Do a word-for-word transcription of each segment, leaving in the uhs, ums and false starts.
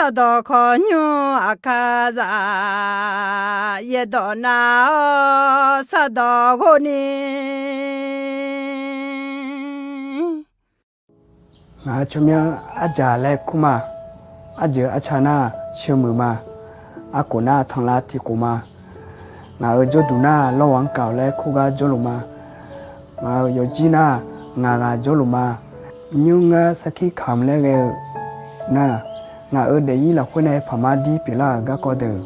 Sardawq khawqnymr aqkar zaq, yaerdawq nav-awr sardawq ghov ni. Ngaq-euq tsawrmyanr arjaq laer kur ma. Arjeuq arca nar sheuqmuiq ma. Arkof nar tanqlav tiqkof ma. Ngaq-euq jawrduq nar lawrghaq-anr kaq-awq laer kur gar jawrluf ma. Ngaq-euq yawqjir nar ngaq ghaq jawrluf ma. Nymr ngar sarkir kamq laer ghae-eu nar, ngaq-euq daefzir lafkhoer nae paqmar dir pyeuflar-euq garkawv deuq,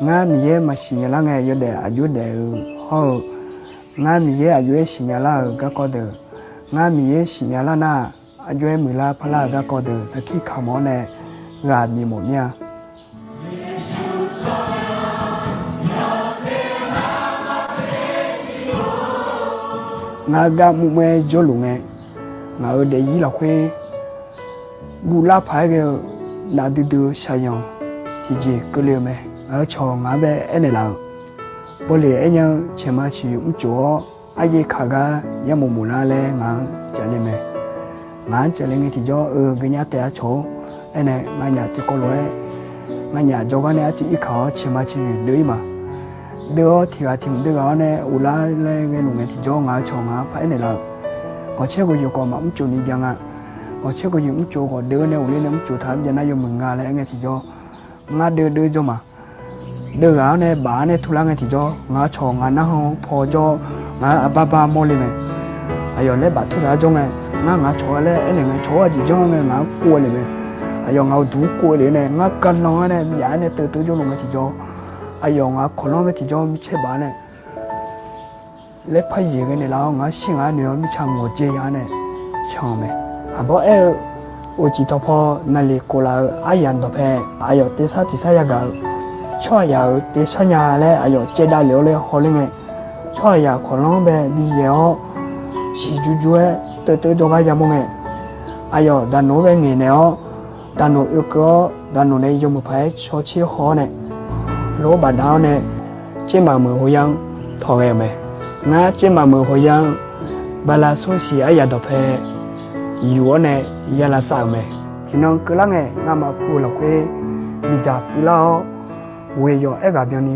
ngar Miqyaer maqsiq nya lar ngae yawdaef aqjox daef-eu hawr-eu, ngar Miqyaer aqjox-aer siqnya lar-euq garkawv deuq, ngar Miqyaer siqnya lar nar, aqjox-aer muiqlar parlar-euq garkawv deuq sarkir kamq-awr nae ghaq bif mawf mir-a. Ngar gar mrmr-aer jawrluf ngae, ngaq-euq daefzir lafkhoer guvlar paq-aer ghae-eu nafdui dui-eu shaqzanq tiqjeq keuvle-eu mae. Ngaq-euq cawq ngaq-anr bae aernaeq laf-euq, bawleq aernya-eu caeqma ciqyoeq mrcof-awr, aryaer kaq gar yar mof mof lar laer ngaq-anr cavle mae. Ngaq-anr cavle ngae tiqjawr, eu, geunya taef-a cawq-or, aernae nganyaf tiqkawv lof-aer, nganyaf jawrgar nae arcuiv irkaq-awr caeqma ciqyoeq deuv-ir ma. Deuv-awr tiq ghaq tiq hmq deuv ghaq-awr nae uvlar laer ghae luf ngae tiqjawr, ngaq-euq cawq ngaq-anr par aernaeq laf-euq, ghawqcaer ghawqyoeq khawf maqmr cof ni jav nga. Ghawqcaer ghawqyoeq mr cof khawf deuv-awr nae uvler nae mr cof taq-awr byav nar yawmuiq nga laer aer ngae tiqjawr, ngar deuv deuv jawr ma. Deuv ghaq-awr nae baf-awr nae turlar ngae tiqjawr, ngaq-euq cawq ngaq narhaq-anr paw jawr-awr, ngaq-anr arbar bar mawrle mae. Aqyawf laer baf tur taq-awr jawr ngae, ngar ngaq-euq cawq-a laer aernaeq ngae, cawq-ar aqjeq janr ngae ngaq-anr kov-a le mae. Aqyawf ngaq-euq duq-anr kov-a le nae, ngar garlanr-anr nae myaf-aer nae teuv teuv jawr luf ngae tiqjawr, aqyawf ngaq-euq kawqlanr mae tiqjawr micaer baf-awr nae laer par yeq ghae naeqlaf-awr, ngaq-anr shir ngaq-anr noeq-awr mirtsa ngawqdzae ya-awr nae can-eu mae. Aqbawr aer-eu, uqcif tawqpaw naqliq kof laf-euq aryamq dawqpae, aqyawf tersar tiqsar yagaq-eu tsawrhaqzaq-euq tersar nya laer aqyawf caevdav lef-awr laer hawler ngae, tsawrhaqzaq kawqlanr bae bi yaeq-awr, siq jur jur-aer teuv teuv jawrgar yamawr ngae, aqyawf daqnoq-anr bae ngaeqnaeq-awr, daqnoq oekeuv-awr, daqnoq nae yawmuiq paq-aer cawtser haw-awr nae, lof-aer bafdav-awr nae, tsermaf meuq hoya-anr tawq ghae-euq mae. Ngar tsermaf meuq hoya-anr bala smr siq aryamq dawqpae yuf-awr nae ya lavsav-euq mae. Tiqnan keuvlar ngae ngamaf pu-eu lafkhoer miqdzaq puivlar-awr, ghoeq yawf aerghaq byanni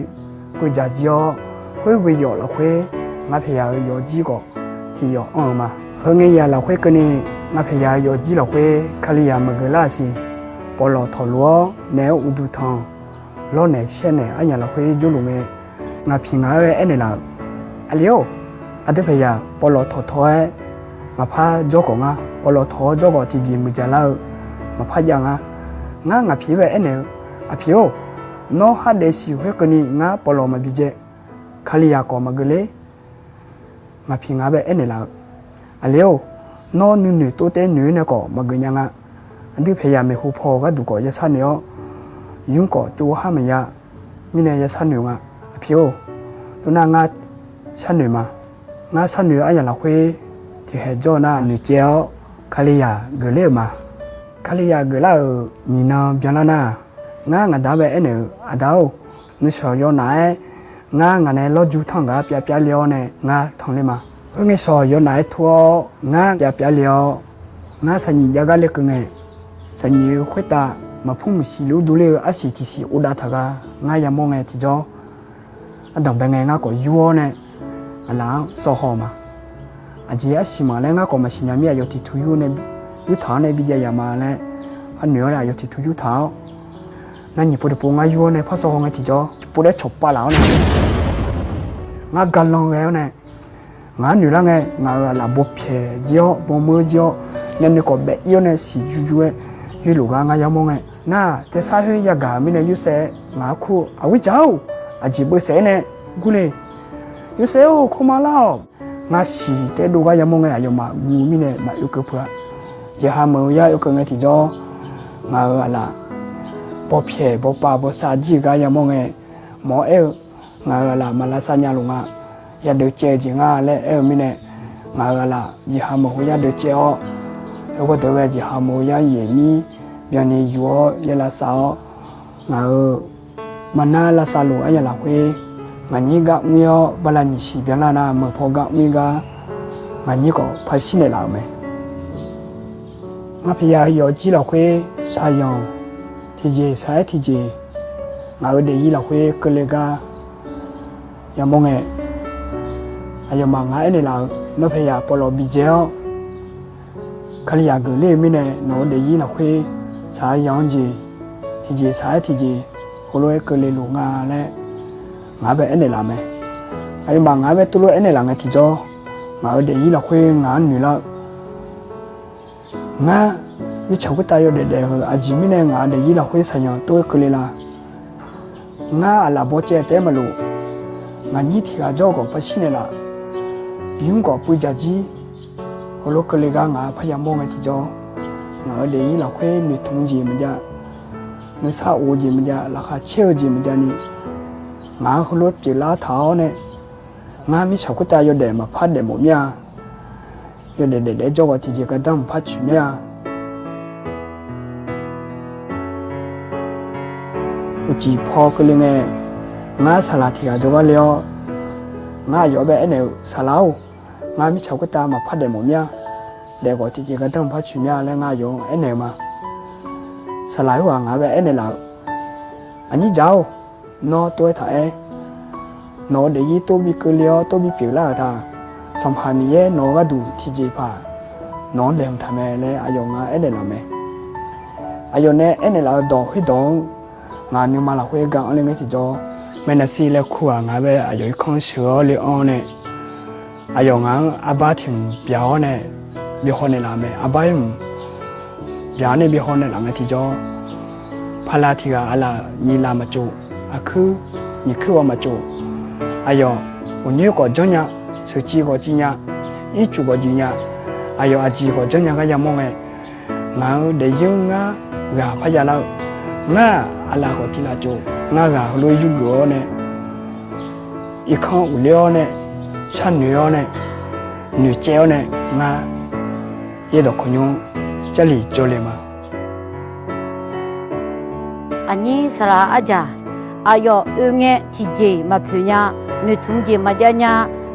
keuv dzaq jir-awr, khoer ghoeq yawf lafkhoer ngaq paeqyaq-euq yawfjir khawf tiq yawf anr-eu ma. Heungae yaq lafkhoer keuvni, ngaq paeqyaq-euq yawfjir lafkhoer Kalizaq maqgeuf lar-aq siq. Pawqlawq tawqluf-awr naeq-aer uqduq tanq lawrnaeq shaernaeq aryamq lafkhoer jawrluf ngae, ngaq piq ngaq-aer aernaeq laf-euq, Aqli-or, aqdui paeqyaq pawqlawq tawqtawq-aer maqpar jawr khawf ngar, pawqlawq tawq-awr jawr khawf tiqjeq muiqdzaq lar-eu maqpar jav ngar. Ngar ngaq piq-anr bae aernaeq-eu, Aqpiq-or, nawr khardaef siq khoerkeuvni ngar pawqlawq maqbi dzae, Kalizaq khawf maqgeuf ler. Ngaq piq ngaq-anr bae aernaeq laf-eu, Aqli-or, nawr nuinoeq tov taev noeq-aer nae khawf maqgeuf nya nga. Aqdui paeqyaq maeqhu paw-eu gharduq khawf ya sharnoeq-awr, yur khawf tsov har maqya mirnae ya sharnoeq nga. Aqpiq-or, tov nar ngar sharnoeq ma. Ngar sharnoeq-eu aryamq lafkhoer tiqkhaeq jawr-eu nar noeqtsaev-awr Kalizaq geufler-euq ma. Kalizaq geuflar-euq nyiq nan byanlar nar, ngar ngaq da-anr bae aernaeq-eu, Aqda-or, nuishawq yawnaf-aer ngar ngaq nae lawrju tanr-eu gar pyavpyav le-awr nae ngar tanqler ma. Khoerngae shawq yawnaf-aer tur-awr ngar pyavpyav le-awr, ngar saqnyiq jav gar lekeuv ngae, saqnyiq-eu khoertav maqpur maqsiq luf dur ler-eu arsiq tiqsiq uvdav taq gar ngar yamawr ngae tiqjawr, ardanqbae ngae ngar khawf yur-awr nae aqlaf-anr sawv haw-eu ma. Aqjeq arsiq maf laer ngar khawf maqsiq nya mir, aqyawf tiq tu yur nae, yurtaq-awr nae bi jav yaf ma laer, arnoeq-awr nae aqyawf tiq tu yurtaq-awr, nar nyiq pov tiqpov ngar yur-awr nae par sawv haw ngae tiqjawr, tiqpov laer cawq pav laf-awr nae, ngar garlanr ghae-awr nae, ngaq-anr noeq lar ngae, ngaq-euq aqlaf bawpyaeq jir-awr, bawmeur jir-awr, myavnuiv khawf baef ir-awr nae siq jur jur-aer, yoerluf gar ngar yamawr ngae, nar tersar khoer yagaq-euq mirnae Yorsaev ngaq-anr kur-eu, Aqghoer dzaq-or, aqjeq beuvsaef-aer nae gur le. Yorsaev-or, kawrma lar-awq. Ngar siq taef dov gar yamawr ngae, aqyawfmaf guv mirnae maqoekeuv peuq-a. Jeqha meuq-eu yar oekeuv ngae tiqjawr, ngaq-euq aqlaf bawpyaeq bawpav bawsav jir-eu gar yamawr ngae, mawq-awr aer-eu, Ngaq-euq aqlaf maq lavsav nya luf nga. Yadeuv caev-eu jeq nga laer aer-eu mirnae, ngaq-euq aqlaf jeqha meuq khoer yar deuv caev-awr, heugar deuq ghae jeqha meuq-eu yar yaeq mir byanni yuf-awr ya lavsav-awr, ngaq-euq maqnar lavsav luf aryamq lafkhoer, ngaq nyir gar mr-ir-awr bala nyiq siq byanlar nar meuq paw gar mr-ir gar, ngaq nyir khawf par shir naeqlaf-euq mae. Ngaq paeqyaq yawfjir lafkhoer shaqyanq Tiqjeq saq-aer tiqjeq, ngaq-euq daefzir lafkhoer keuvle gar yamawr ngae, aqyawfmaf ngar aernaeq laf-euq, Nawr paeqyaq pawqlawq bijae-awr, Kalizaq geufler-eu mirnae nawq-euq daefzir lafkhoer saq-aer ya-anr jeq, tiqjeq saq-aer tiqjeq heulof-aer keuvle luf nga laer ngaq-anr bae aernaeq laf mae. Aqyawfmaf ngaq-anr bae tuvlof aernaeq laf ngae tiqjawr, ngaq-euq daefzir lafkhoer ngaq-anr noeqlar-eu, ngar mirtsaq khoertav yawdaef daef-eu aqjeq mirnae ngaq-euq daefzir lafkhoer saqyanq tov-aer keuvle la? Ngar aqlaf bawcaev taef-aer maqlof. Ngaqnyir tiq ghaq jawr khawf par shir naeqlaf. Yur khawf puiv jaqjir. Heulof keuvle gar ngaq-anr parya mawr ngae tiqjawr, ngaq-euq daefzir lafkhoer noeqtmq jeq maqjav, nuisar of-eu jeq maqjav, laqkhaq caer-eu jeq maqjavni, ngaq-anr heulof pyeuflar taq-awr nae, ngar mirtsaq khoertav yawdaef maqpar daef mawf mir-a. Yawdaef daefdaef-aer jawr khawf tiqjeq gardanr maqpar coeq mir-a. Uqcif paw keuvle ngae, ngar saqlaq tiq ghaq jawrgar le-awr, ngar aqyawf-anr bae aernaeq-eu, Saqlaq-or, ngar mirtsaq khoertav maqpar daef mawf mir-a. Daef khawf tiqjeq gardanr maqpar coeq mir-a laer ngar aqyawf-anr aernaeq-eu ma. Saqlaq khoerghaq ngaq-anr bae aernaeq laf-eu, Aqnyir dzaq-or, nawr tov-aer taq aer. Nawq-euq daefzir tov bi keuvle-awr tov bi pyeuflar-euq ta. Sanqpaq Miqyaer nawq-eu gharduq tiqjeqpaq nawq-anr laeqhmq taq mae laer aqyawf ngar aernaeq laf mae. Aqyawf nae aernaeq laf-eu dawq khoerdawq-anr ngaq nuima lafkhoer ga anr le ngae tiqjawr, Maeqnaqsiv laer kur-aq ngaq-anr bae aqyawf irkanr sheuq-awr le anr nae, aqyawf ngaq-anr arbar tiq mq byaq-awr nae bi haw naeqlaf mae. Arbar ir mq byaq-awr nae bi haw naeqlaf ngae tiqjawr, paqlaq tiq ghaq aqlaf nyiq laf maqtsof, aqkuir nyiq kuir ghawv maqtsof, aqyawf uqnyoer khawf janrnya, sheuqciv khawf civnya, ircuf khawf juif nya, aqyawf aqjeq khawf janrnya gar yamawr ngae, ngaq-euq daefzir-anr ngar ghaq parya lar-eu, ngar-aq aqlaf khawf tiq laf tsof, ngar ghaq heulof-aer yurgeuf-awr nae, irkanr uqler-awr nae, sharnoeq-awr nae, noeqcaev-awr nae, ngar yaerdawq khawqnymr-anr Jarlif jawrle ma. Aqnyir saqlaq arjaq, aqyawf oe ngae tiqjeq maqpoeq nya, noeqtmq jeq maqjav nya,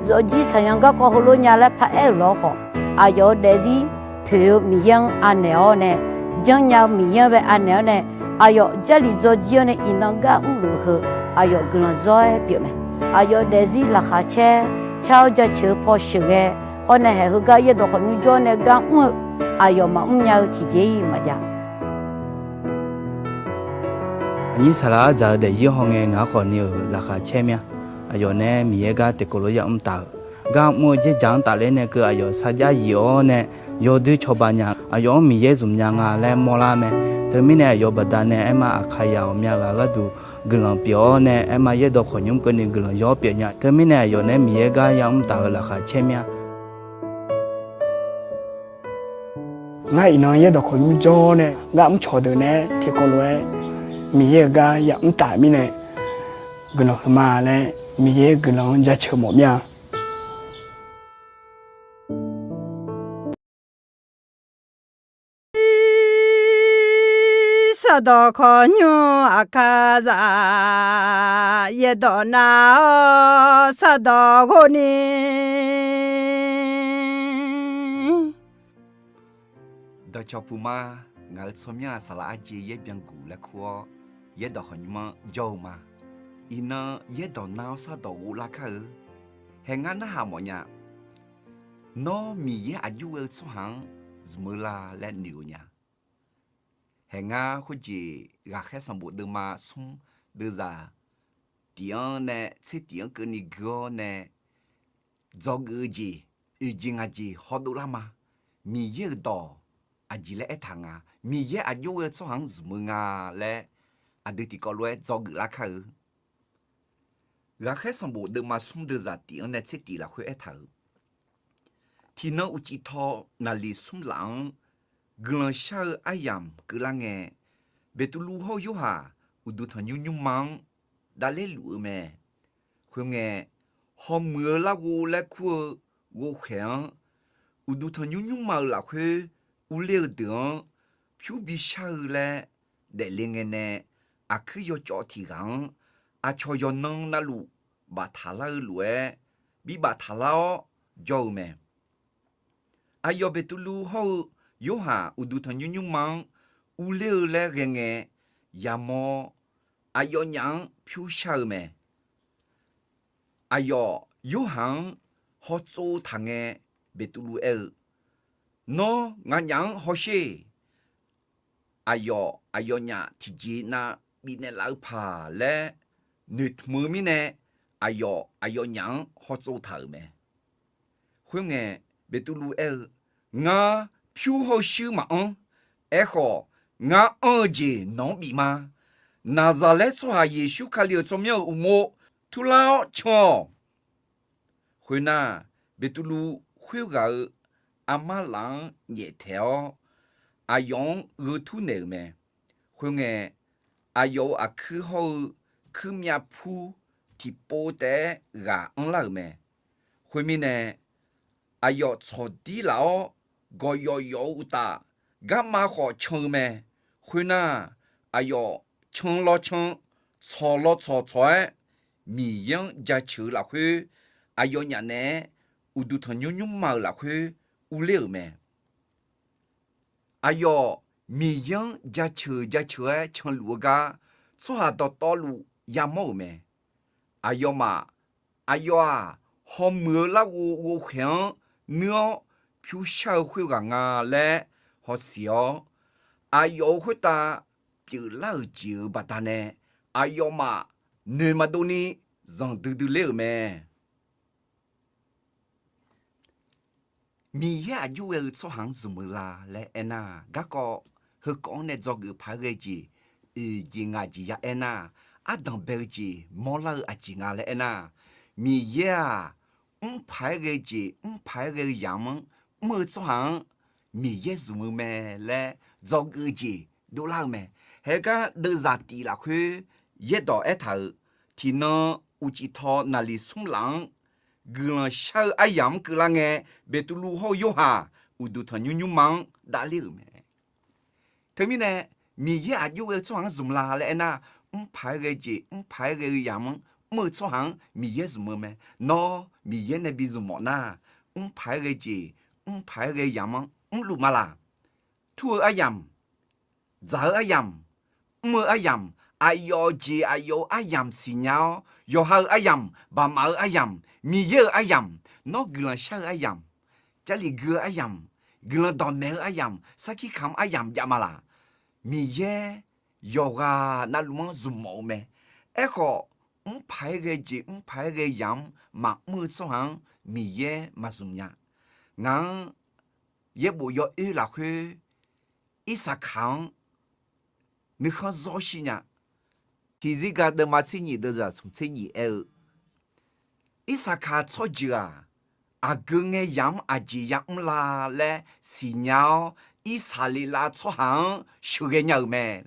zawqjir saqyanq garkawv heulof nya laer paraer-euq lawr khawf, aqyawf-euq daefzir poeq-eu Miqyaer-anr anaeq-awr nae, janrnya-eu Miqyaer-anr bae anaeq-awr nae, aqyawf Jarlif dzawjir-awr nae iqnan gar mrluf-eu heu, aqyawf guiqlanq zawr-aer pyeuf mae. Aqyawf daefzir laqkhaq caer, car-awr jaceuq-eu paw sheuqghae, hawr nae haeq heugar yaerdawq khawqnymr jawr nae gar mr-eu, aqyawf maqmr nya-eu tiqjeq-iq maqjav. Aqnyir saqlaq arjaq-eu daefzir hawngae ngaq-anr khawf ni-euq laqkhaq caer mir-a. Aqyawf nae Miqyaer gar tiqkawv lof yamr taf-euq, gar mr-eu dzerdzaq-anr tafler nae keuv aqyawf sarjax yif-awr nae yawdoer cawba nya, aqyawf-anr Miqyaer zmq nya nga laer mawrlar mae. Teumirnae aqyawf baqdanae aerma Aqkaqzaq ghawqmya ghaq gharduq guiqlanq pyeuf-awr nae, aerma yaerdawq khawqnymr keuvni guiqlanq yawr pyeuf nya. Teumirnae aqyawf nae Miqyaer gar yamr taf-euq laqkhaq caer mir-a. Ngar iqnan yaerdawq khawqnymr jawr nae gar mrcawq deuq nae tiqkawv lof-aer Miqyaer-euq gar yamr taf mirnae guiqlanq huiqma laer Miqyaer guiqlanq-anr jaceuq mawf mir-a. Sardawq khawqnymr Aqkaqzaq yaerdawq nav-awr sardawq ghov ni. Dawqcawq puq ma. Ngaq-euq tsawrmyanr-aq saqlaq arjeq yaer byanguq laer kur-awr yaerdawq khawqnymr-anr jawr-eu ma. Iqnan yaerdawq nav-awr sardawq ghov lar kar-eu. Haeq ngar narhaq mawfnya. Nawr Miqyaer aqjox ghae-eu tsawrhaq-anr zmq-eu la laer noeq-eu nya. Haeq ngar khoerjeq Ghaqkhaer sanqbof deuvma smr deuvzaq tiq-anr nae tser tiq-anr keuvni gui-awr nae dzawgeuf-eu jeq, oeq jeq ngaq jeq hawdov lar ma. Miqyaer-euq dawq aqjeq laer aertaq nga, Miqyaer aqjox ghae-eu tsawrhaq-anr zmq-eu nga laer aqdui tiqkawv lof-aer dzawgeuf lar kar-eu. Ghaqkhaer sanqbof deuvma smr deuvzaq tiq-anr nae tser tiq lafkhoer aertaq-euq, tiqnan uqcif taw naqliq smr laf-anr guiqlanq shar-eu aryamq keuvlar ngae, Beqtuvluv hawr-eu Yorhaq uqduq tanqnymr nymrma-anr davler luf-eu mae. Khoerngae, hawmuiq-eu larghov laer kur-eu ghovkhaeq-anr uqduq tanqnymr nymrma-euq lafkhoer urler-eu deuq-anr pyur bishar-eu laer daefle ngae nae, aqkuir yawcawv tiq ghaq-anr aqcawq yawqnan navluf baftaq lar-eu lof-aer bibaf taq lar-awr jawr-eu mae. Aqyawf Beqtuvluv hawr-eu Yorhaq uqduq tanqnymr nymrma-anr urler-eu laer ghae ngae, yamawr-awr, aqyawfnyaf-anr pyur shar-eu mae. Aqyawf Yorhaq-anr hawtsov taq ngae, Beqtuvluv aer-eu, Nawr nganyaf-anr hawsher. Aqyawf aqyawfnyaf tiqjeq nav bifnaeq laf-eu paq laer noeqtmq-eu mirnae, aqyawf aqyawfnyaf-anr hawtsov taq-euq mae. Khoerngae, Beqtuvluv aer-eu, Ngar pyur hawr-eu shuir maqanr. Aerkhawf, ngar anr-eu jeq nawq-anr bif ma. Naqzaqlaer tsawrhaq Yeqsur Kali-euq tsawrmyanr-euq uqmov turlar-awr can-awq. Khoernar, Beqtuvluv khoerghaq-euq armar laf-anr nyaeftaeq-awr, aqyawf-anr gheu tur naeq-euq mae. Khoerngae, aqyawf-euq aqkuir hawr-eu kuirmyav pur tiqpov taef-aer ghaq anrlar-euq mae. Khoermirnae, aqyawf tsawqdir laf-awr, gawqyawf yawf-eu uqtaf, garma khawf can-eu mae. Khoernar, aqyawf can law can, tsawq law tsawq tsawq-aer, Miqyaer-anr jaceuq-eu lafkhoer, aqyawfnyaf naeq-aer uqduq tanqnymr nymrma-euq lafkhoer urler-euq mae. Aqyawf Miqyaer-anr jaceuq jaceuq-aer canluf-eu gar, tsawrhaq dawqtawvluf yamawr-euq mae. Aqyawfmaf, aqyawf-aq, hawmuiq-eu larghov ghovkhaeq-anr nuir-awr pyur shar-eu khoerghaq nga laer hawsiq-awr, aqyawf-euq khoertav pyeuflar-euq jeq-euq baqdanae, aqyawfmaf noeq maqdov ni zanqdui dui ler-euq mae. Miqyaer aqjox ghae-eu tsawrhaq-anr zmq-eu la laer aernar, garkawv heukawv-anr nae dzawgeuf paq-aer ghae-eu jeq, oeq jeq ngaq jeq ya aernar, ardanq bae-eu jeq mawrlar-eu aqjeq nga laer aernar, Miqyaer-aq, mrpaq-aer ghae-eu jeq mrpaq-aer ghae-eu yamq-anr mr-eu tsawrhaq-anr Miqyaer zmq-eu mae laer dzawgeuf-eu jeq dovlar-eu mae. Haegar deuvzaq tif lafkhoer yaerdawq aertaq-euq, tiqnan uqcif taw naqliq smr laf-anr guiqlanq shar-eu aryamq-anr keuvlar ngae, Beqtuvluv hawr-eu Yorhaq uqduq tanqnymr nymrma-anr davler-euq mae. Teumirnae, Miqyaer aqjox ghae-eu tsawrhaq-anr zmq la laer aernar, mrpaq-aer ghae-eu jeq mrpaq-aer ghae-eu yamq-anr mr-eu tsawrhaq-anr Miqyaer zmq-eu mae. Nawr Miqyaer nae bi zmq mawf nar, mrpaq-aer ghae-eu jeq mrpaq-aer ghae-eu yamq-anr mrluf ma laq? Tur-eu aryamq, dzaq-eu aryamq, mr-eu aryamq, aqyawf jeq aqyawf-euq aryamq siqnya-awr, yawqha-euq aryamq, baqmaf-eu aryamq, Miqyaer-euq aryamq, nawr guiqlanq shar-eu aryamq, Jarlif gui-eu aryamq, guiqlanq dawqmaeq-eu aryamq, sarkir kamq aryamq jav ma laq? Miqyaer yawqghaq navluf-anr zmq mawf-eu mae. Aerkhawf, mrpaq-aer ghae-eu jeq mrpaq-aer ghae-eu yamq-anr maqmr-eu tsawrhaq-anr Miqyaer maqzmq nya. Ngaq-anr yaerbof yawoer lafkhoer Irsaqkaq-anr nuikhanr zawr shir nya. Tiqzirga deuvma tser nyif deuvzaq smq tser nyif aer-eu, Irsaqkaq tsawrjeuq-aq, aqgeu ngae yamq-anr aqjeq yamr la laer siqnya-awr, Irsaqleqlav tsawrhaq-anr sheuqghae nya-euq mae.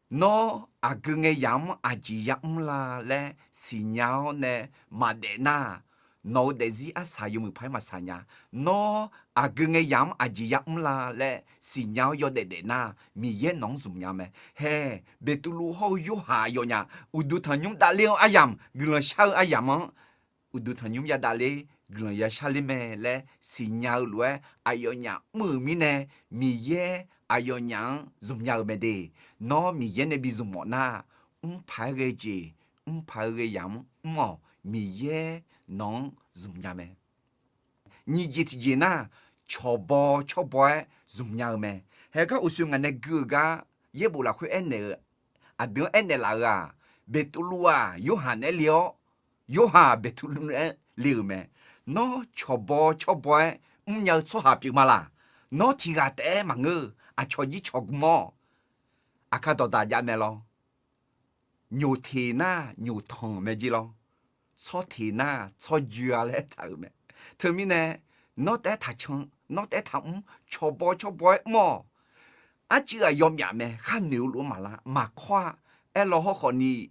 Nawr aqgeu ngae yamq-anr aqjeq yamr la laer siqnya-awr nae maqdaef nar, nawq-eu daefzir arsaq yawmuiq paq-aer maqsaq nya. Nawr aqgeu ngae yamq-anr aqjeq yamr la laer siqnya-awr yawdaef daef nar, Miqyaer nawq-anr zmq nya mae. Hae, Beqtuvluv hawr-eu Yorhaq aqyawfnyaf uqduq tanqnymr davler-anr aryamq, guiqlanq shar-eu aryamq-anr uqduq tanqnymr yadavler, guiqlanq yashar ler mae laer siqnya-eu lof-aer aqyawfnyaf mr-euq mirnae, Miqyaer aqyawfnyaf-anr zmq nya-eu mae de. Nawr Miqyaer nae bi zmq mawf nar, mrpaq-aer ghae-eu jeq mrpaq-aer ghae yamq-anr mr-awq. Miqyaer nawq-anr zmq nya mae. Nyiq jeq tiqjeq nar, cawqbaw cawrbaw-aer zmq nya-eu mae. Haegar uqshoe ngaq nae gui-eu gar yaerbof lafkhoer aernaeq-eu, aqdui-anr aernaeq laf-euq-aq, Beqtuvluv-aq Yorhaq naeq-aer le-awr, Yorhaq Beqtuvluv naeq-aer le-euq mae. Nawr cawqbaw cawrbaw-aer mrnya-eu tsawrhaq pyeuf ma laq? Nawr tiqghaq taef-aer maqngeur-eu, aqcawq jir cawq gm-awr, aqkar dawqdaq jav mae lawr. Nyoq teq nar nyoq tanq mae jir lawr. Tsawr teq nar tsawrjoe-a laer aertaq-euq mae. Teumirnae, nawr taef-aer taqcan, nawr taef-aer taqmr, cawqbaw cawrbaw-aer mr-awq. Arcuiv ghaq yawmyaf mae, kharnoeq-eu lof-aer maqlar, maqkawr-a. Aerlaw hawrkhawf ni,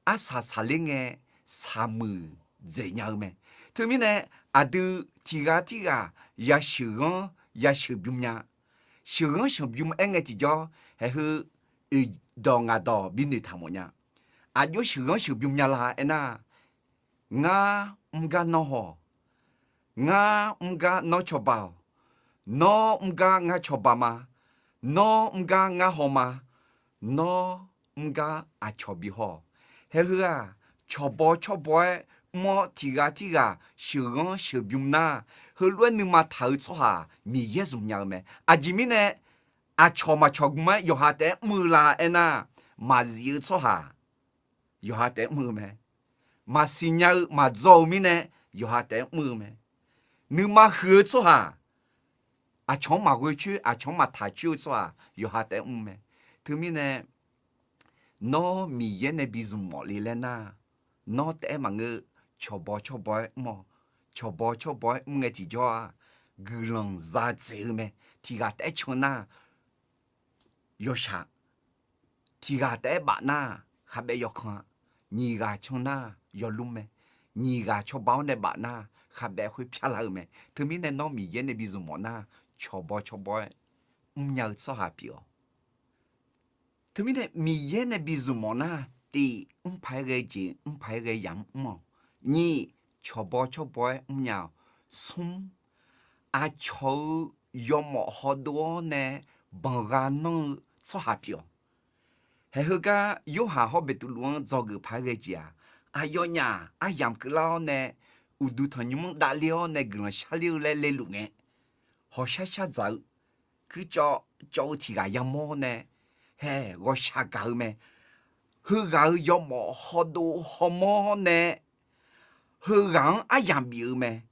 arsaq saqler ngae, saqmuiq dzaeq nya-eu mae. Teumirnae, aqdui tiqghaq tirghaq yasheuqghanr yasheuqbymr nya. Sheuqghanr sheuqbymr aer ngae tiqjawr, haeqheu oeqdawq ngaqdawq binoeq taq mawf nya. Aqjox sheuqghanr sheuqbymr nya la aernar, ngar mr gar nawr haw-awq. Ngar mr gar nawr cawba-awq. Nawr mr gar ngar cawba ma. Nawr mr gar ngar haw ma. Nawr mr gar aqcawq bi haw-awq. Haeheu-aq, cawqbaw cawrbaw-aer mr-awr tiq ghaq tirghaq sheuqghanr sheuqbymr nar, heulof-aer nuima taq-eu tsawrhaq Miqyaer zmq nya-eu mae. Aqjeq mirnae, aqcawq maqcawq gmr-aer yawqha taef-aer mr-eu la aernar, maqzif-eu tsawrhaq yawqha taef-aer mr-eu mae. Maqsiq nya-eu maqdzaw-eu mirnae yawqha taef-aer mr-eu mae. Nuima huiq-eu tsawrhaq, aqcawq-anr maqghoe coer, aqcawq-anr maqtaq coer-eu tsawrhaq yawqha taef-aer mr mae. Teumirnae, nawr Miqyaer nae bi zmq mawf le laer nar, nawr taef-aer maqngeur, cawqbaw cawrbaw-aer mr-awq. Cawqbaw cawrbaw-aer mr ngae tiqjawr-aq, guiqlanq za dzaeq-eu mae. Tiq ghaq taef-aer can nar, yawshaq, tiq ghaq taef-aer baf nar, khabaef yawkan-a, nyiq ghaq can nar, yawlmr mae, nyiq ghaq cawba-awr nae baf nar, khabaef khoer pyarlar-eu mae. Teumirnae nawr Miqyaer nae bi zmq mawf nar, cawqbaw cawrbaw-aer mrnya-eu tsawrhaq pyeuf-awq. Teumirnae Miqyaer nae bi zmq mawf nar, tiq, mr paq-aer ghae jeq mr paq-aer ghae yamq mr-awq. Nyiq, cawqbaw cawrbaw-aer mrnya-awq. Smr, aqcawq-eu yawmawf hawdov-awr nae banqgha nanr-eu tsawrhaq pyeuf-awq. Haeheu gar Yorhaq hawr Beqtuvluv-anr dzawgeuf paq-aer ghae jeq-aq, aqyawfnyaf aryamq keuvlar-awr nae, uqduq tanqnymr-anr davler-awr nae guiqlanq sharler-eu laer leluf ngae, hawqshar shar dzaq-eu, kuircawv cawv-eu tiq ghaq yamawr-awr nae, hae ghawqshaq gaq-eu mae. Heughaq-euq yawmawf hawdov hawmawr-awr nae, heughaq-anr aryamq bif-eu mae.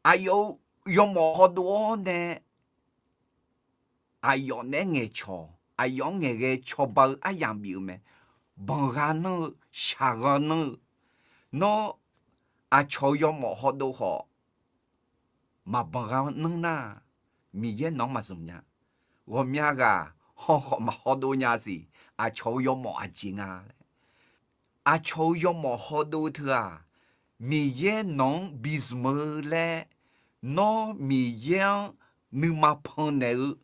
Aqyawf-euq yawmawf hawdov-awr nae, aqyawf naeq-aer ngaeqcawq, aqyawf-anr ngaeqghae cawba-eu aryamq bif-eu mae. Banqgha nanr-eu, shaqgha nanr-eu, nawr aqcawq-eu yawmawf hawdov khawf, maqbanqgha nanr nar, Miqyaer nawq-anr maqzmq nya. Ghawqmya ghaq haw khawf maqhawdov nya siq. Aqcawq-eu yawmawf aqjeq nga laer, aqcawq-eu yawmawf hawdov teu-aq, Miqyaer nawq-anr bizmq-eu laer, nawr Miqyaer-anr nuima pannaeq-eu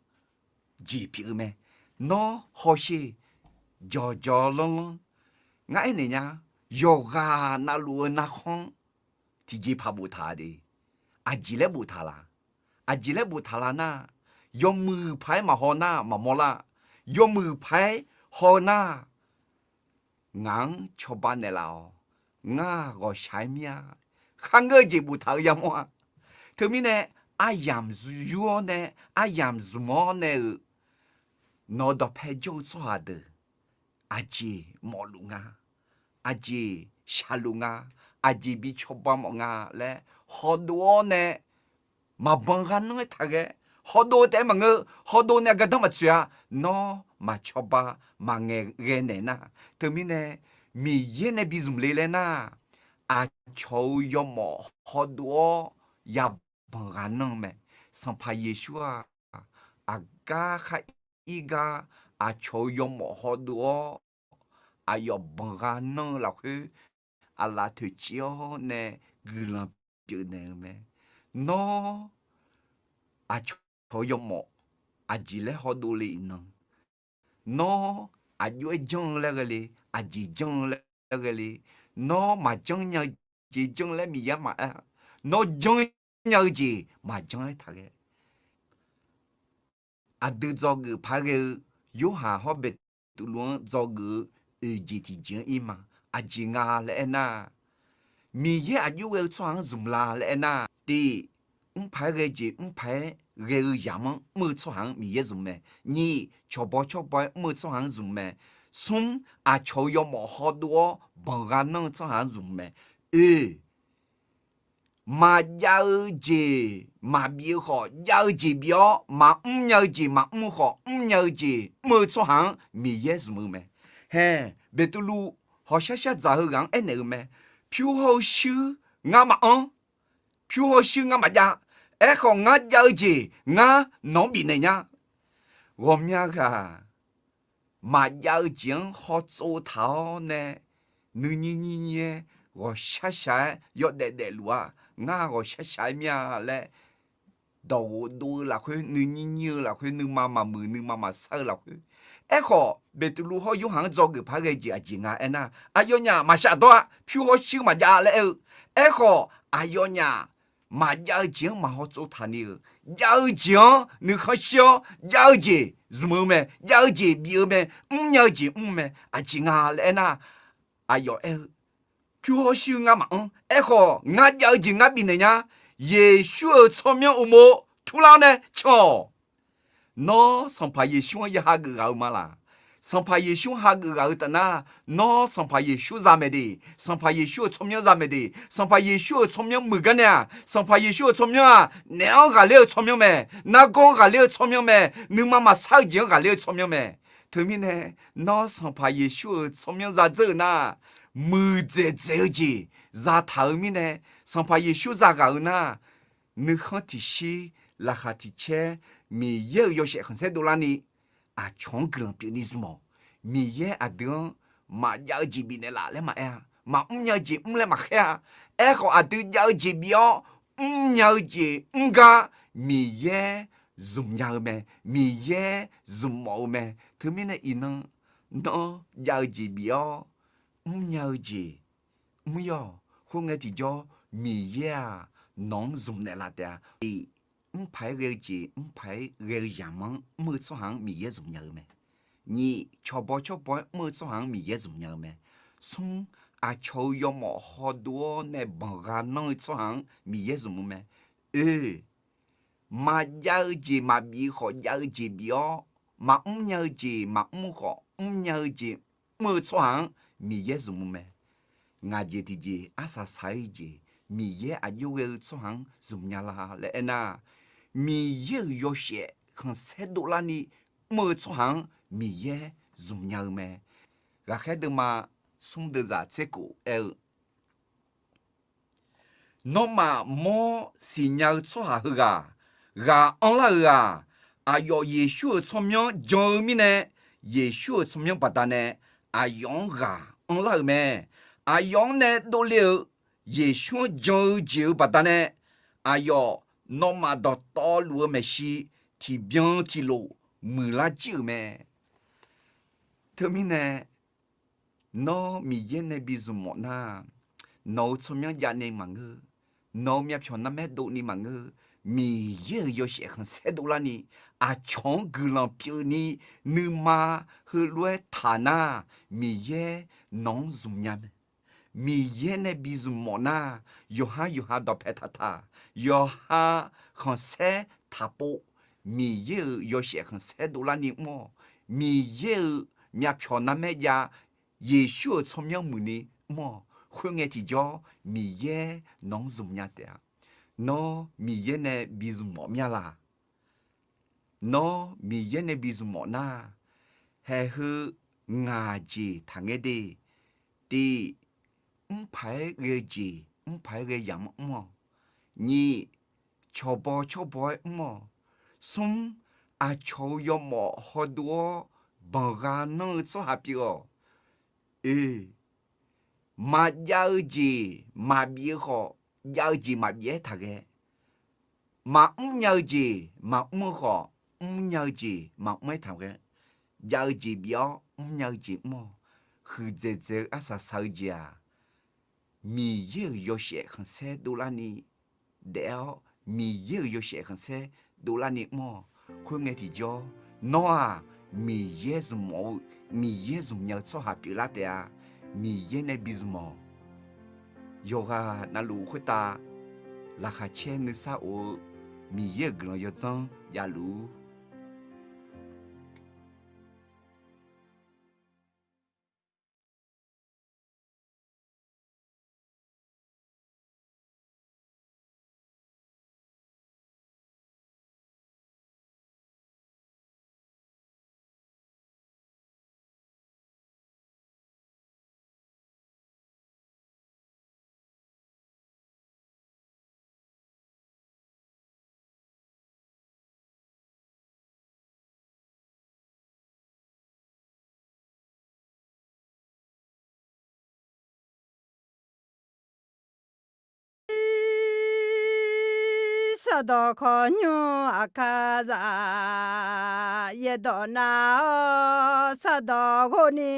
jeq pyeuf-eu mae. Nawr hawsher, jawqjawq lanrlanr. Ngar aernaeq nya, yawqghaq navluf-eu narkhanr tiqjeqpaq boftaq de. Aqjeq laer boftaq la? Aqjeq laer boftaq la nar, yawmuiq paq-aer maqhaw nar maqmawr lar. Yawmuiq paq-aer haw nar, ngaq-anr cawba naeqlaf-awq. Ngar ghawqshaq-aer mir-a. Kharngeur-eu jeq boftaq-eu yamawr-a. Teumirnae, aryamq yur-awr nae, aryamq zmq-awr nae-euq nawq-eu dawqpae jawr-eu tsawrhaq deuq, aqjeq mawfluf nga, aqjeq shaqluf nga, aqjeq bi cawba mawf nga laer hawdov-awr nae, maqbanqgha nanr-aer taqghae. Hawdov taef-aer maqngeur, hawdov nae gardanr maqtsoeq-a. Nawr maqcawba maqngaeq ghae naeq nar, teumirnae Miqyaer nae bizmq le laer nar, aqcawq-eu yawmawf hawdov-awr yabanq gha nanr-eu mae. Sanqpaq Yeqsur-aq, aqgar khar ir gar aqcawq-eu yawmawf hawdov-awr aqyawf banqgha nanr-eu lafkhoer aqlaf toeqciv-awr nae guiqlanq pyeufnaeq-eu mae. Nawr aqcawq-eu yawmawf aqjeq laer hawdov le iqnan, nawr aqjox-aer janr-eu laer ghae le, aqjeq janr-eu laer ghae le, nawr maqjanr nya-eu jeq janr laer Miqyaer maqaer-a. Nawr janr nya-eu jeq maqjanr-aer taqghae. Aqdui dzawgeuf paq-aer ghae-eu Yorhaq hawr Beqtuvluv-anr dzawgeuf-eu oeq jeq tiqjeq-anr ir ma. Aqjeq nga laer aernar, Miqyaer aqjox ghae-eu tsawrhaq-anr zmq la laer aernar, tiq, mr paq-aer ghae jeq mr paq-aer ghae-eu yamq-anr mr-eu tsawrhaq-anr Miqyaer zmq mae. Nyiq, cawqbaw cawrbaw-aer mr-eu tsawrhaq-anr zmq mae. Smr, aqcawq-eu yawmawf hawdov-awr banqgha nanr-eu tsawrhaq-anr zmq mae. Oe, maqjav-eu jeq maqbif-eu khawf, jav-eu jeq bif-awr maqmr nya-eu jeq maqmr-eu khawf, mrnya-eu jeq mr-eu tsawrhaq-anr Miqyaer zmq-eu mae. Hae, Beqtuvluv hawqshar shar dzaq-eu ghaq-anr aernaeq-eu mae. Pyur hawr-eu shuir ngar maqanr. Pyur hawr-eu shuir ngar maqjav. Aerkhawf, ngar jav-eu jeq ngar nawq-anr bifnaeq nya. Ghawqmya ghaq maqjav-eu jeq-anr hawtsov taq-awr nae, nuinyir nyir nyir-aer ghawqshar shaq-aer yawdaef daefluf-a. Ngar ghawqshar shaq-aer mir-a laer, dawqghof dov-eu lafkhoer, nuinyir nyir-eu lafkhoer, nuima maqmuiq nuima maqsar-eu lafkhoer. Aerkhawf, Beqtuvluv hawr Yorhaq-anr dzawgeuf paq-aer ghae jeq aqjeq nga aernar, aqyawfnyaf maqshaf dawr-a. Pyur hawr shuir maqjav laer aer-eu. Aerkhawf, aqyawfnyaf maqjav-eu jeq-anr maqhaw tsov taq ni-euq, jav-eu jeq-anr nuikhanr shir-awr jav-eu jeq zmq-eu mae, jav-eu jeq bif-eu mae, mrnya-eu jeq mr mae. Aqjeq nga laer aernar, aqyawf aer-eu, pyur hawr shir-eu ngar maqanr. Aerkhawf, ngar jav-eu jeq ngar bifnaeq nya. Yeqsur-euq tsawrmyanr uqmov turlar-awr nae can-awq. Nawr Sanqpaq Yeqsur-anr ya hageuf ghaq-eu ma laq? Sanqpaq Yeqsur hageuf ghaq-eu taf nar, nawr Sanqpaq Yeqsur za maeq de, Sanqpaq Yeqsur-euq tsawrmyanr za maeq de. Sanqpaq Yeqsur-euq tsawrmyanr muiq gar nae-aq, Sanqpaq Yeqsur-euq tsawrmyanr-aq, naef-anr ghaqler-eu tsawrmyanr mae, nargawr-anr ghaqler-eu tsawrmyanr mae, nuima maqsar-eu jeq-anr ghaqler-eu tsawrmyanr mae. Teumirnae, nawr Sanqpaq Yeqsur-euq tsawrmyanr zadzeur-eu nar, muiqdzaeq dzaeq-eu jeq zataq-eu mirnae, Sanqpaq Yeqsur zaghaq-eu nar, nuikhanr tiqshir, laqkhaq tiqcaer, Miqyaer-euq yawshaef khanqsaer dovlarni, aqcawq-anr guiqlanq pyeufni zmq-awq. Miqyaer aqdui-anr maqjav-eu jeq bifnaeq laf laer maqaer-a. Maqmrnya-eu jeq mr laer maqkhaer-a. Aerkhawf, aqdui jav-eu jeq bif-awr, mrnya-eu jeq mr gar Miqyaer zmqnya-eu mae. Miqyaer zmqmawf-eu mae. Teumirnae iqnan, nawr jav-eu jeq bif-awr, mrnya-eu jeq mr-awq. Khoerngae tiqjawr, Miqyaer-aq, nawq-anr zmqnaeq laf taef-a. Mrpaq-aer ghae-eu jeq, mrpaq-aer ghae-eu yamq-anr mr-eu tsawrhaq-anr Miqyaer zmqnya-eu mae. Nyiq, cawqbaw cawrbaw-aer mr-eu tsawrhaq-anr Miqyaer zmqnya-eu mae. Smr, aqcawq-euq yawmawf hawdov-awr nae banqgha nanr-eu tsawrhaq-anr Miqyaer zmq-eu mae. Oe, maqjav-eu jeq maqbif khawf jav-eu jeq bif-awr, maqmrnya-eu jeq maqmr khawf mrnya-eu jeq mr-eu tsawrhaq-anr Miqyaer zmq-eu mae. Ngaq jeq tiqjeq arsaq saq-ir jeq, Miqyaer aqjox ghae-eu tsawrhaq-anr zmqnya la laer aernar, Miqyaer-euq yawshaef khanqsaer dovlarni mr-eu tsawrhaq-anr Miqyaer zmqnya-eu mae. Ghaqkhaer deuvma smr deuvzaq tser kof aer-eu, Nawmaf mawr siqnya-eu tsawrhaq heughaq ghaq anrlar-euq-aq, aqyawf Yeqsur-euq tsawrmyanr jan-eu mirnae, Yeqsur-euq tsawrmyanr baqdanae aqyawf-anr ghaq anrlar-euq mae. Aqyawf-anr nae dovle-euq Yeqsur-anr jan-eu jeq-euq baqdanae, aqyawf nawmaf dawqtawvluf-eu maeqshi tiqbyan tiqlof muiqlar jir-euq mae. Teumirnae, nawr Miqyaer nae bi zmq mawf nar, nawq-euq tsawrmyanr javni maqngeur, nawq-euq myavpyawq narmaer dovni maqngeur, Miqyaer-euq yawshaef khanqsaer dovlarni, aqcawq-anr guiqlanq pyeufni, nuima heulof-aer taq nar, Miqyaer nawq-anr zmqnya mae. Miqyaer nae bi zmq mawf nar, yawqha yawqha dawqpae taqtaq, yawqha khanqsaer taqpov, Miqyaer-euq yawshaef khanqsaer dovlarni mr-awq. Miqyaer-euq myavpyawq narmaer jav, Yeqsur-euq tsawrmyanr muiqni mr-awq. Khoerngae tiqjawr, Miqyaer nawq-anr zmqnya taef-a. Nawr Miqyaer nae bi zmq mawf mir-a laq? Nawr Miqyaer nae bi zmq mawf nar, haeq heu ngaq jeq taqngaer de. Tiq, mrpaq-aer ghae-eu jeq, mrpaq-aer ghae yamq-anr mr-awq. Nyiq, cawqbaw cawrbaw-aer mr-awq. Smr, aqcawq-euq yawmawf hawdov-awr banqgha nanr-eu tsawrhaq pyeuf-awq. Oe, maqjav-eu jeq maqbif-eu khawf, jav-eu jeq maqbif-aer taqghae. Maqmr nya-eu jeq maqmr-eu khawf, mr nya-eu jeq maqmr-aer taqghae. Jav-eu jeq bif-awr, mr nya-eu jeq mr-awq. Huiqdzaeq dzaeq-eu arsaq saq-eu jeq-aq, Miqyaer-euq yawshaef khanqsaer dovlarni daef-awr, Miqyaer-euq yawshaef khanqsaer dovlarni mr-awq. Khoerngae tiqjawr, nawr-aq, Miqyaer zmq mawf-eu, Miqyaer zmqnya-eu tsawrhaq pyeuflar taef-a. Miqyaer nae bi zmq mawf. Yawqghaq navluf khoertav laqkhaq caer nuisar of-eu Miqyaer-euq guiqlanq yawdzanr javluf-ur. Sardawq kawqnymr aqkar za, yaerdawq nar-awr sardawq ghov ni.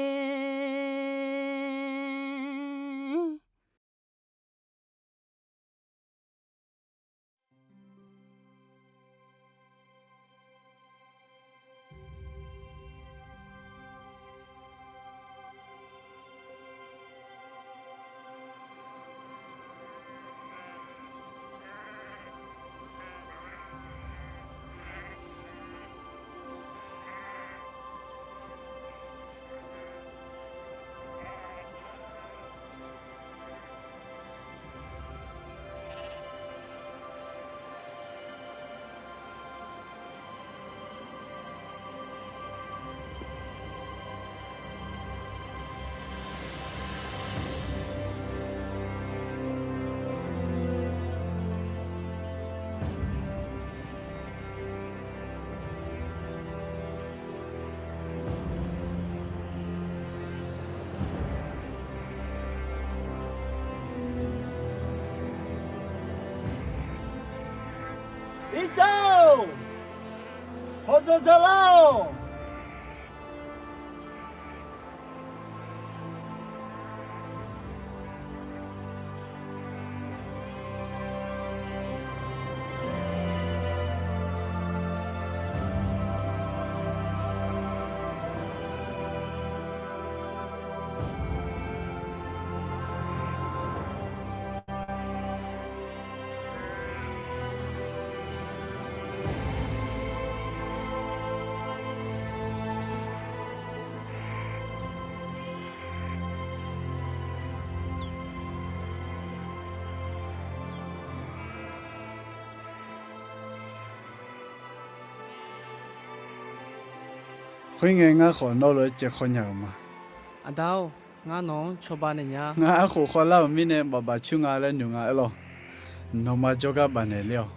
Jar-or, hawdzaq dzaqlar-awq. Khoerngae, ngar khawf nawr lof-aer caev khawr nya-euq ma. Aqda-or, ngar nawq-anr cawba naeq nya. Ngar arkhof khawvlar-euq mirnae, bafbaf coer nga laer noeq nga aer lawq. Nawmaf jawrgar bafnaeq ler-awq.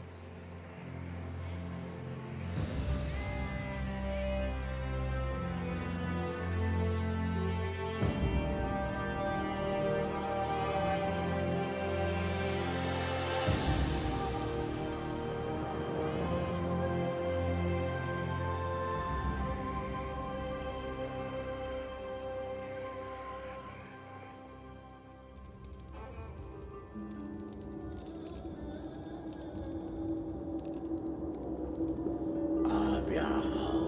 Aqbyaqha-or,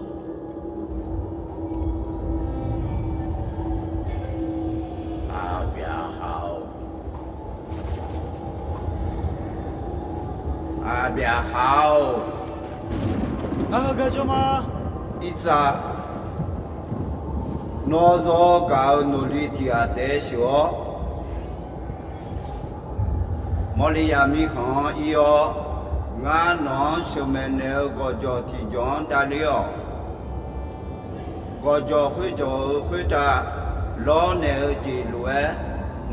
Aqbyaqha-or, Aqbyaqha-or. Ngar heugar jawr ma. Irtsav, nawr zawr gaq-eu nawqli tiq ghaq taef-aer sheuq-awr, Mawrliya mirkhanq-anr ir-awr, ngar nawq-anr sheuqmaeq naeq-eu gawqjawq tiqjawq-anr davler-awq. Gawqjawq khoerjawq-euq khoertav lawrnaeq-eu jeq lof-aer,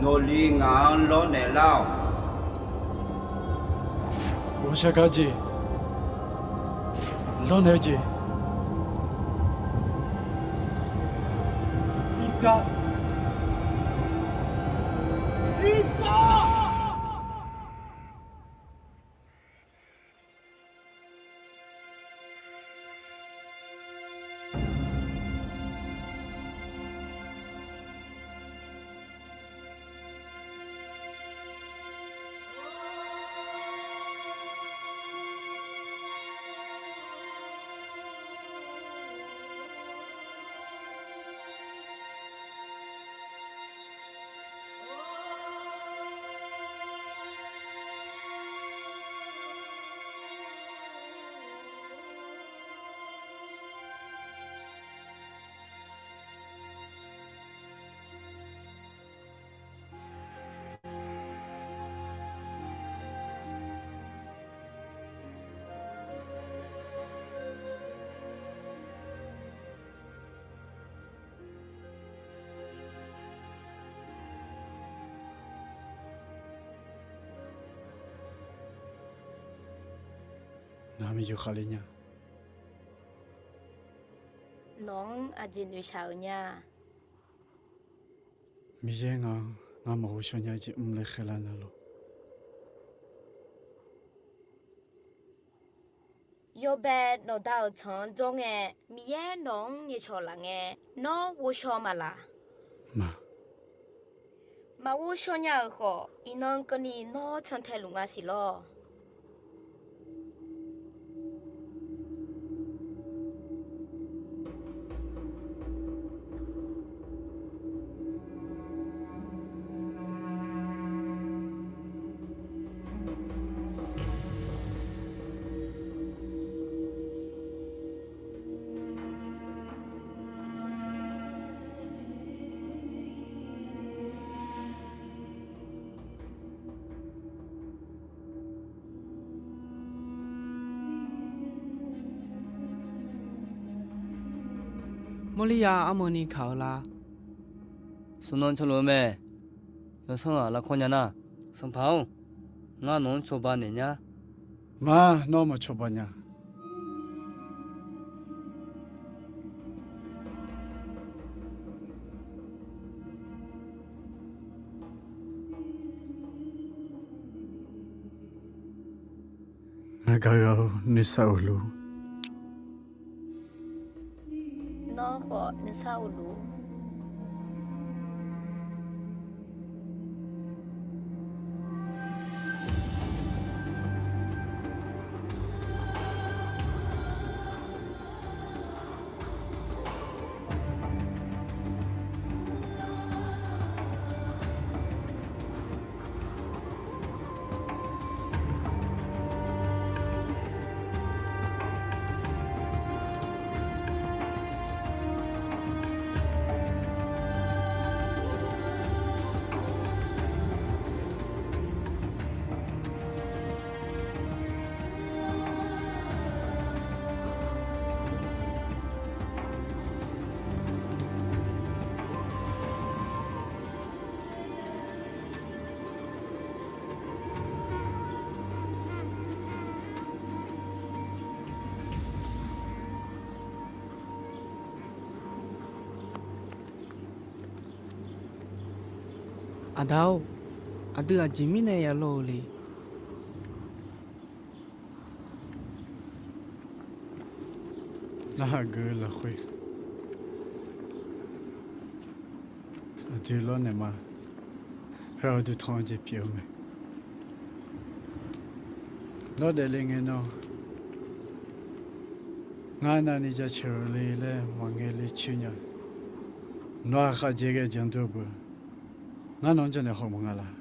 nawqli ngaq-anr lawrnaeq lar-awq. Ghawqshaq gaq jeq, lawrnaeq-eu jeq. Irtsav, Irtsav. Nawq-anr aqjeq noeqshaq-euq nya. Miqyaer ngaq-anr ngar maqghov shaw nya jeq mr laer khaerlar nar lor. Yawbae nawqda-euq tsanq-anr jawr ngae, Miqyaer nawq-anr nyaeqcawq laf ngae, nawr ghovshaw maqlaq. Ma, maqghov shaw nya-euq khawf, iqnan keuvni nawr cantae luf nga siq lawr. Mawrliya armawni kaq-eu la? Smq nan cawluf-eu mae. Yawsanr-aq lavkawr nya nar, Sanqpaq-or, ngar nawq-anr cawba naeq nya. Ma, nawr maqcawba nya. Aqgaf ghaq-or, nuisar of luf. Nawr khawf nuisar of luf. Aqda-or, aqdui aqjeq mirnae ya lawr-eu le. Narhaq geuf-eu lafkhoer aqdui lawrnaeq ma. Heu-aq uqduq tanq-eu jeq pyeuf-eu mae. Nawr daefle ngae nan, ngar navni jaceuq-eu le laer maqngae le coer nya. Nawr-aq khaqjaeq ghae janr dur-eu beu, ngar nawq-anr jawrnaeq haw mawf nga laq.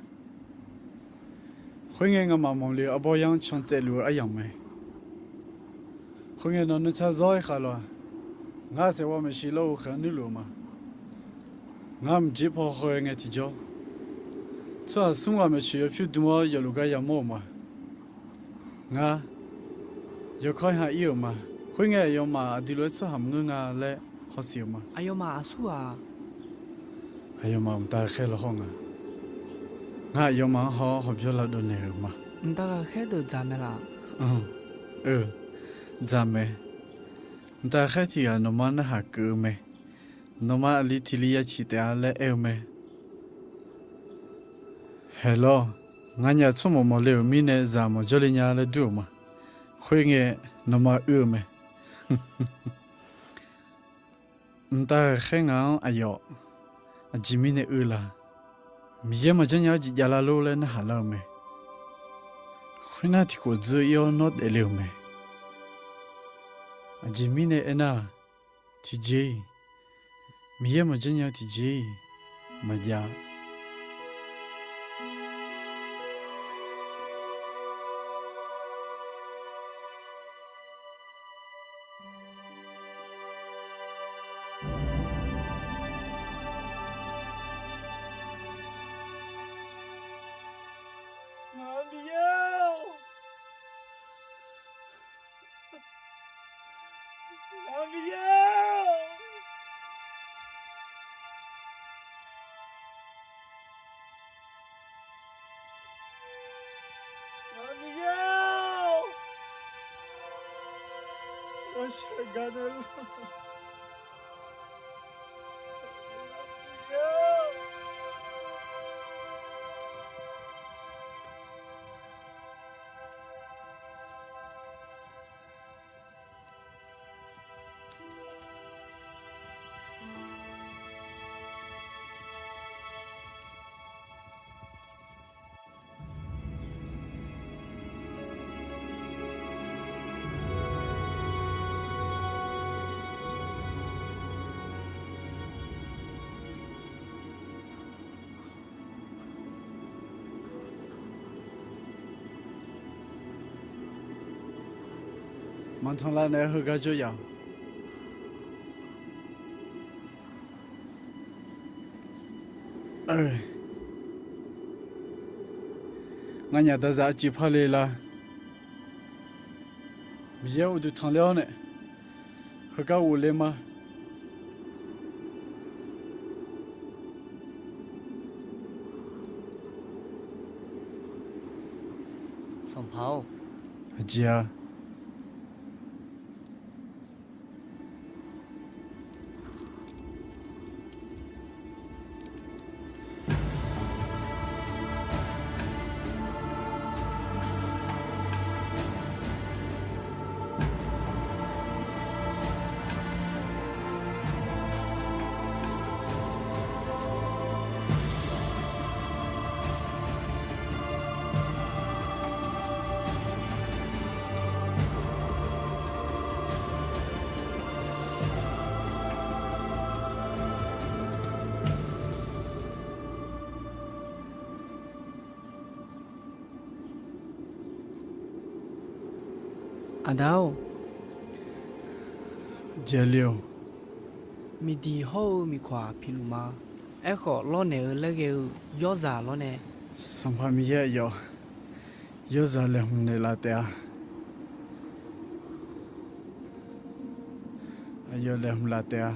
Khoerngae ngamaf maqle-eu arbawr yar-anr can tsaevluf-eu aryamq mae. Khoerngae nawq nuisar zawr-aer khaq lof-aq, ngar saeqghawv maeqshi lawr-eu khaeq-anr nuirluf-eu ma. Ngar mqjir paw haw-aer ngae tiqjawr, tsawrhaq smr ghaq maeqtsoeq yawpyur dm-awr yawfluf gar yamawr-euq ma. Ngar yawkawr ha ir-euq ma. Khoerngae aqyawfmaf aqdui lof-aer tsawrhaq maqngeur nga laer hawsiq-euq ma. Aqyawfmaf aqsur ghaq. Aqyawfmaf mqtav khaer lawhawr nga. Ngar aqyawfmaf-anr haw-awr hawbymr lavdov naeq-euq ma. Mqtav ghaqkhaer deuq dzaq mae laf? Eu, dzaq mae. Mqtav ghaqkhaer tiq ghaq nawqma narhaq keuf-eu mae. Nawqma aqli tiq li ya ciq taef-a laer aer-eu mae. Haeq lawr, nganyaf tsawrmawq mawqle-euq mirnae zaq mawq jawrle nya laer dur-euq ma. Khoerngae nawqma uir-eu mae. Mqtav ghaqkhaer ngaq-anr aqyawf aqjeq mirnae uir la? Miqyaer maqjanr nya-awr jeq javlar lor laer narhaq lar-eu mae. Khoernar tiqkhof dzeur ir-awr nawr daefle-euq mae. Aqjeq mirnae aernar-aq, tiqjeq-iq, Miqyaer maqjanr nya-eu tiqjeq-iq maqjav-a. Ngaq Miqyaer-or, ngaq Miqyaer-or, ngaq Miqyaer-or, ghawqshaq gaq naeq laf. Manqtanqlav naeq-aer heugar jawr yaf-awq. Nganyaf dazaq arciv parle la? Miqyaer uqduq tanqler-awr nae heugar ghofle ma. Sanqpaq-or, aqjeq-a. Aqda-or, Jaeqle-or, miqdiq hawr-eu miqkawq-aq piluf ma. Aerkhawf, lawrnaeq-eu laer ghae-eu yawrzaq lawrnae. Sanqpaq Miqyaer aqyawf yawrzaq laeqhmq naeqlaf taef-a. Aqyawf laeqhmq laf taef-a.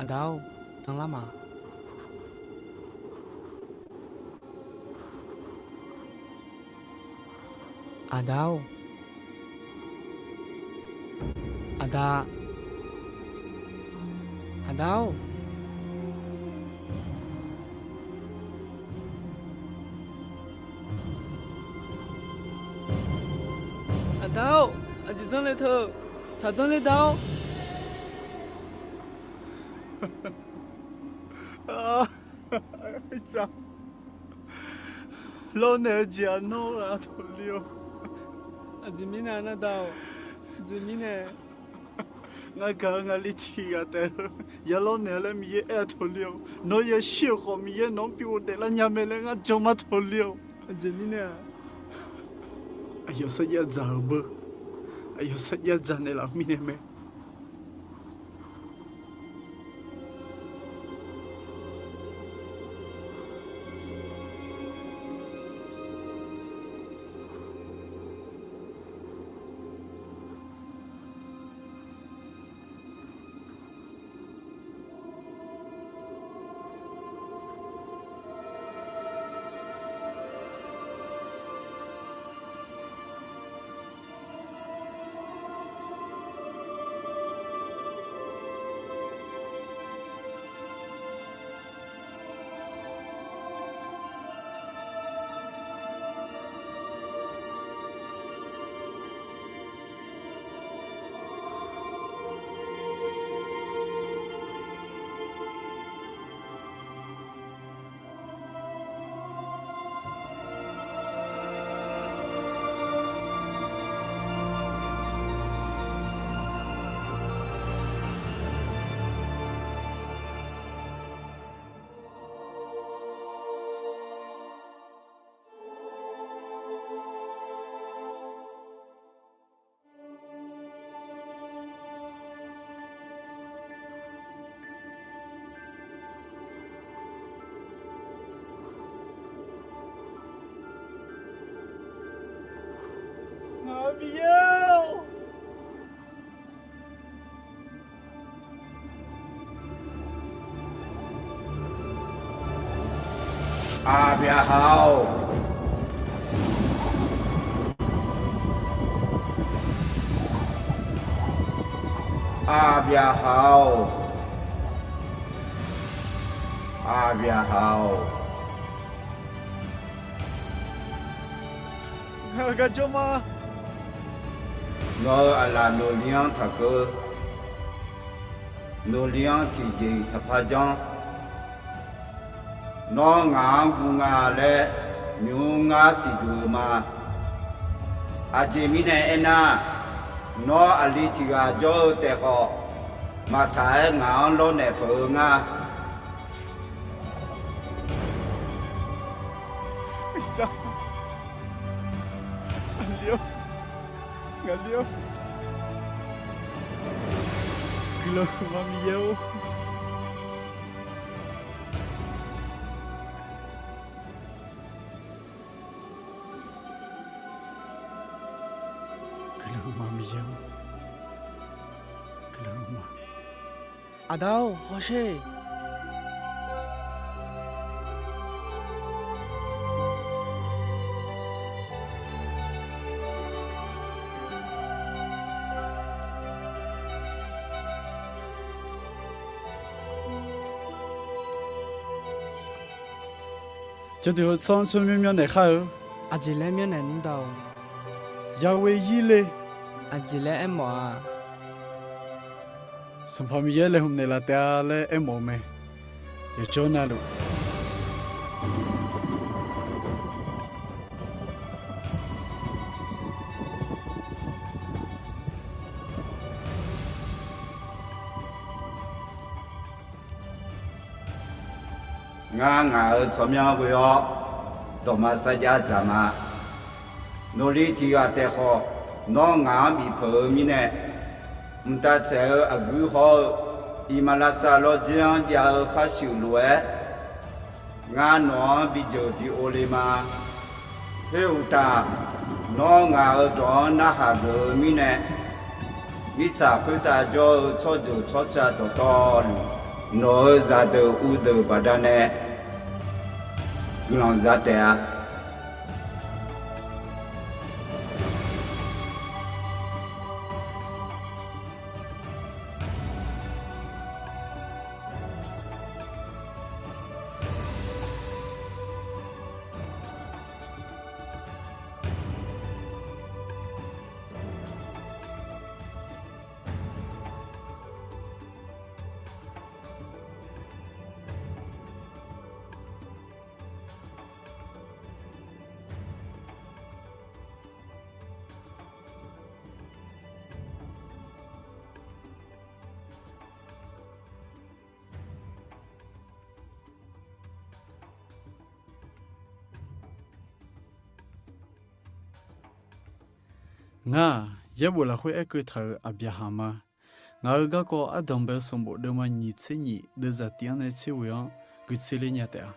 Aqda-or, danlar ma. Aqda-or. Aqda. Aqda-or. Aqda-or, aqjeq janrle teu, taq janrle da-or. Lawrnaeq-eu jeq-aq nawr ghaq taqle-or. Aqjeq mirnae nar da-or, aqjeq mirnae. Ngar gaq-eu ngaqli tiq ghaq taef-eu ya lawrnaeq-a laer Miqyaer aer-a taqle-or. Nawr yashir-euq khawf Miqyaer nawq-anr bi ghofdaef lar nya mae laer ngar jan ma taqle-or. Aqjeq mirnae-aq, aqyawf sarjax dzaq-eu beu, aqyawf sarjax dzaq naeqlaf-eu mirnae mae. Ngaq Miqyaer-or. Aqbyaqhaq-or. Aqbyaqhaq-or. Aqbyaqhaq-or. Ngaq-euq garjawr ma. Nawq-euq aqlaf nawqli-anr taqkeuv. Nawqli-anr tiqjeq-iq taqpar janr. Nawr ngaq-anr guv nga laer nymq-mr ngar siqduq-eu ma. Aqjeq mirnae aernar, nawr aqli tiq ghaq jawr-eu taef khawf, maqtaq-aer ngaq-anr lawrnaeq peuq-eu nga. Aqli-or, ngaqli-or, guiqlanq huiqma Miqyaer-or. Guiqlanq huiqma Miqyaer-or, guiqlanq huiqma. Aqda-or, hawsher. Jawrduq-eu tsawr-anr tsawrmyanr myanrnaeq khar-eu. Aqjeq laer myanrnaeq nmr da-or. Yaghoe ir le. Aqjeq laer aermawf-a. Sanqpaq Miqyaer laeqhmq naeqlaf taef-a laer aermawf-eu mae. Yawqjawr navluf. Ngar ngaq-euq tsawrmyanr ghoe-awr dawqma sarjax dzaq ma. Nawqli tiq ghaq taef khawf, nawr ngaq-anr bifpeuq-eu mirnae, mqtav tsaeq-eu aqguir hawr-eu iqmalavshav lawrjir-anr jav-eu khar shuif lof-aer, ngar nawq-anr bi jeuq bi ov le ma. Khoeruqtaf, nawr ngaq-euq dawq-anr narhaq geuf-eu mirnae, mirtsaq khoertav jawr-eu tsawrjeuq tsawrca dawqtawvluf, nawq-euq zaqdeuq uvdeuq baqdanae guiqlanq za taef-a. Ngar-aq, yaerbof lafkhoer aerkeuv taq-euq Aqbyaqhaq ma. Ngaq-euq garkawv Ardanqbae-eu sanqbof deuvma nyiq tser nyiq deuvzaq tiq-anr nae tser ghoe-anr guiqtser ler nya taef-a.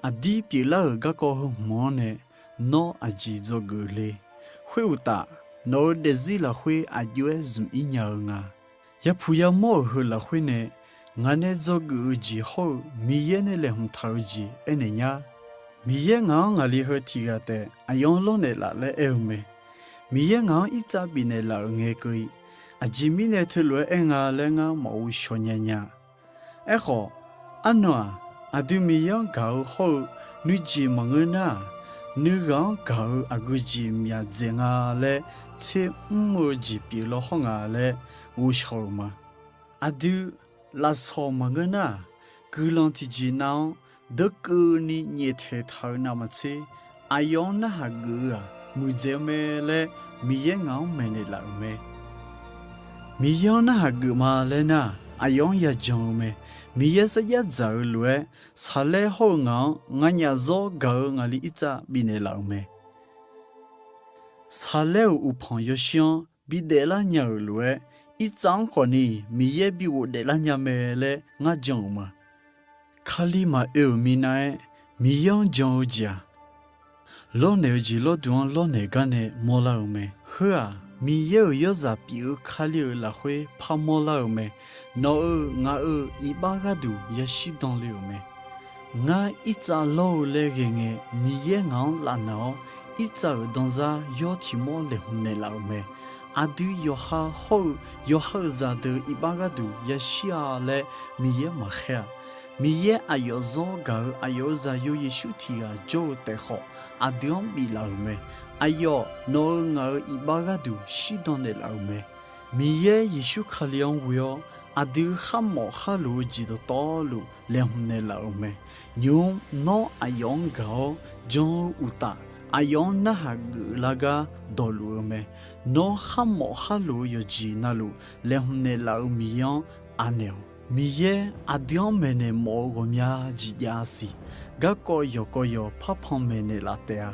Aqdir pyeuflar-euq garkawv heu hmq-anr nae nawr aqjeq dzawgeuf le. Khoeruqtaf, nawq-euq daefzir lafkhoer aqjox-aer zmq-ir nya-eu nga. Yapuq yamawr-euq heu lafkhoer nae ngaq nae dzawgeuf-eu jeq hawr-eu Miqyaer nae laeqhmq taq-eu jeq aernaeq nyar. Miqyaer ngaq-anr ngaqli heu tiq ghaq taef aqyawf-anr lawrnaeq laf laer aer-eu mae. Miqyaer ngaq-anr irtsav bifnaeq laf-euq ngae keuv-i. Aqjeq mirnae teulof-aer aer nga laer ngar maqghov shawq nya nya. Aerkhawf, arnan-aq, aqdui Miqyaer-anr gaq-eu hawr-eu nuijeq maqngeur nar-aq, nuighaq-anr gaq-eu aqgeu jeq myaq dzaeq nga laer tser mr-eu jeq pyeuf law hawr nga laer ghovshaw-euq ma. Aqdui lafsawq maqngeur nar-aq, guiqlanq tiqjeq nav-anr deuq keuvni nyaeftaeq taq-eu navmaqtser, aqyawf-anr narhaq geuf-eu-aq muiqdzaeq-eu mae laer Miqyaer ngaq-anr maeqnaeq laf-euq mae. Miqyaer-anr narhaq geuf ma laer nar-aq, aqyawf-anr yajan-eu mae. Miqyaer sarjax dzaq-eu lof-aer, saqlaer hawr-eu ngaq-anr nganyaf zawr gaq-eu ngaqli irtsav bifnaeq laf-euq mae. Saqlaer-euq uqpanq yawshir-anr bidaef lar nya-euq lof-aer, irtsav-anr khawfni Miqyaer bi ghofdaef lar nya mae laer ngar jan-euq ma. Kali maqoe-euq minav-aer Miqyaer-anr jan-eu jeq-aq, lawrnaeq-eu jeq lawrduq-anr lawrnaeq gar nae mawrlar-euq mae. Heu-aq, Miqyaer-euq yawrzaq pyeuf-eu Kali-euq lafkhoer parmawr lar-euq mae. Nawq-euq ngaq-euq iqbax gharduq yashir dan le-euq mae. Ngar irtsav lawr-eu laer ghae ngae, Miqyaer ngaq-anr lavnaq-awr, irtsav-euq danzar yawr tiq mawr laeqhmq naeqlaf-euq mae. Aqdui yawqha hawr-eu yawqha-euq zaqdeuq iqbax gharduq yashir-a laer Miqyaer maqkhaer-a. Miqyaer aqyawf zawr gaq-eu aqyawf-euq Zaqyo Yeqsur tiq ghaq jawr-eu taef khawf, aqdui-anr biflaf-euq mae. Aqyawf nawq-euq ngaq-euq iqbax gharduq shirdan naeqlaf-euq mae. Miqyaer Yeqsur Kali-anr ghoe-awr, aqdui kharmawf kharlof-eu jeq dawqtawvluf laeqhmq naeqlaf-euq mae. Nymq-mr nawr aqyawf-anr gaq-awr jan-eu uqtaf, aqyawf-anr narhaq geuflar gar dawqluf-eu mae. Nawr kharmawf kharlof-eu yawqjeq navluf laeqhmq naeqlaf-eu Miqyaer-anr anaeq-awq. Miqyaer aqdui-anr maeqnaeq mawf-eu ghawqmya jeq jav siq. Garkawv yawqkawv yawq parpan maeqnaeq laf taef-a.